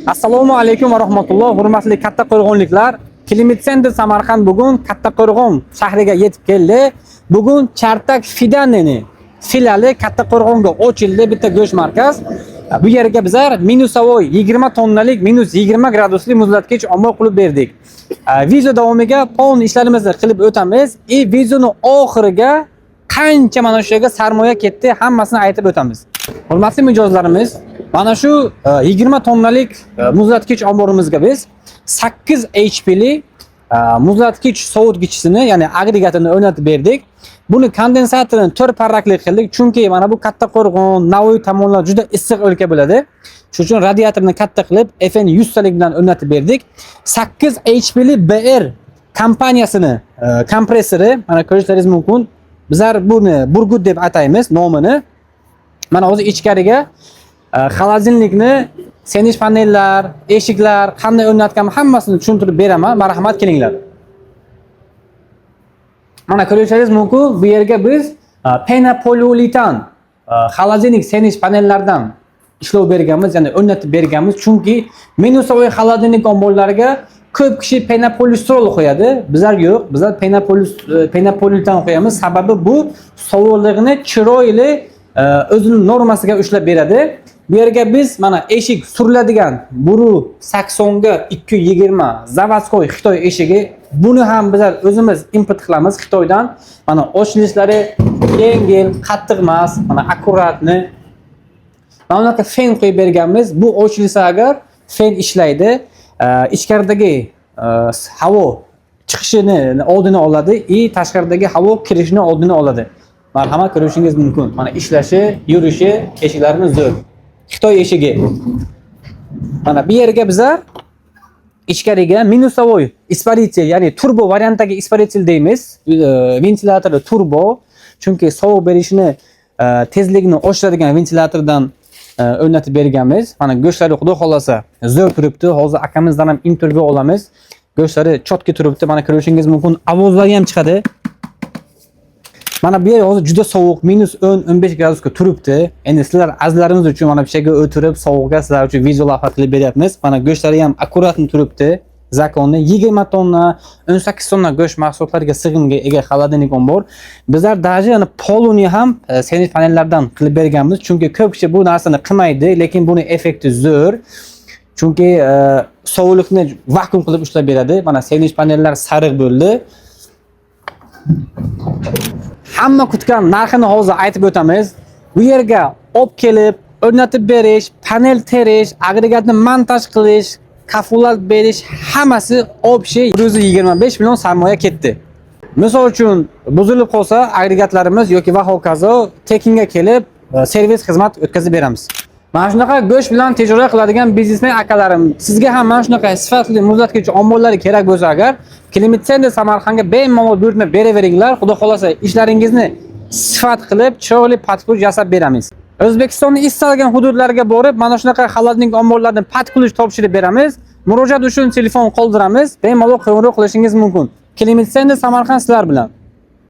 Assalomu alaykum va rahmatulloh, hurmatli kattaqo'rg'onliklar. Climate Center Samarqand bugun Kattaqo'rg'on shahriga yetib keldi. Bugun Chartak Fidanini filiali Kattaqo'rg'onga ochildi, bitta go'sht markaz. Bu yerga bizlar минусовой 20 tonnalik minus 20 gradusli muzlatgich ombor qilib berdik. Video davomiga полный ishlarimizni qilib o'tamiz и videoni oxiriga qancha mana shu yerga sarmoya ketdi, hammasini aytib o'tamiz. Hurmatli mijozlarimiz, mana shu 20 tonnalik muzlatgich omborimizga biz 8 HP'li muzlatgich sovutgichisini, ya'ni agregatini o'rnatib berdik. Buni kondensatorini 4 parrakli qildik, chunki mana bu Kattaqo'rg'on, Navoiy tomonlar juda issiq o'lka bo'ladi. Shuning uchun radiatorni katta qilib FN 100 talik bilan o'rnatib berdik. 8 HP'li BR kompaniyasini kompressori mana ko'rishlaringiz mumkin. Bizlar buni Burgut deb ataymiz nomini. Mana hozir ichkariga холодильник ni, sendvich panellar, eshiklar qanday o'rnatganmi, hammasini tushuntirib beraman. Marhamat, kelinglar. Mana ko'rishingiz mumkin, bu yerga biz penopoliuretan холодильник sendvich panellardan ishlov berganmiz, ya'ni o'rnatib berganmiz. Chunki минусовой холодильник omborlariga ko'p kishi penopolistirol qo'yadi. Bizlar yo'q, bizlar penopoliuretan qo'yamiz. Sababi bu sovuqligini chiroyli o'zini normasiga ushlab beradi. Bu yerga biz mana eshik suriladigan Buru 80 ga 220 заводской Xitoy eshigi. Buni ham bizlar o'zimiz import qilamiz Xitoydan. Mana ochilishlari yengil, qattiq emas, mana аккуратный. Mana bunaqa fen qo'yib berganmiz. Bu ochilsa agar fen ishlaydi. Ichkaridagi havo chiqishini oldini oladi и tashqaridagi havo kirishini oldini oladi. Marhamat, ko'rishingiz mumkin. Mana ishlashi, yurishi, eshiklarimiz zo'r. Xitoy eshigi. Mana bu yerga bizlar ichkariga минусовой испаритель, ya'ni turbo variantdagi испаритель deymiz. Ventilyatori turbo, chunki sovuq berishini tezligini oshiradigan ventilyatordan o'rnatib berganmiz. Mana go'shtlari xudo xolasa zo'r turibdi. Hozir akamizdan ham intervyu olamiz. Go'shtlari чётко turibdi. Mana ko'rishingiz mumkin. Ovozlari ham chiqadi. Mana bu yer hozir juda sovuq, minus 10-15 gradusga turibdi. Endi sizlar azizlarimiz uchun mana bu yerga o'tirib, sovuqga sizlar uchun video lavha qilib beryapmiz. Mana go'shtlari ham аккуратный turibdi. Законный 20 tonna, 18 tonna go'sht mahsulotlariga sig'imga ega холодильник ombor. Bizlar даже yani poluni ham sendvich panellardan qilib berganmiz. Chunki ko'p kishi bu narsani qilmaydi, lekin buni effekti zo'r. Chunki sovuqlikni vakuum qilib ushlab beradi. Mana sendvich panellar sariq bo'ldi. Hamma kutgan narxini hozir aytib o'tamiz. Bu yerga olib kelib, o'rnatib berish, panel terish, agregatni montaj qilish, kafolat berish, hammasi общий 125 million sarmoya ketdi. Misol uchun buzilib qolsa agregatlarimiz yoki va hokazo, tekinga kelib servis xizmat o'tkazib beramiz. Mana shunaqa go'sht bilan tijorat qiladigan biznesmen akalarim, sizga ham mana shunaqa sifatli muzlatgich omborlari kerak bo'lsa agar, Climate Center Samarqandga bemalol buyurtma beraveringlar. Xudo xolasa ishlaringizni sifat qilib, chiroyli под ключ yasab beramiz. O'zbekistonning istalgan hududlariga borib, mana shunaqa холодильник omborlarni под ключ topshirib beramiz. Murojaat uchun telefon qoldiramiz. Bemalol qo'ng'iroq qilishingiz mumkin. Climate Center Samarqand sizlar bilan.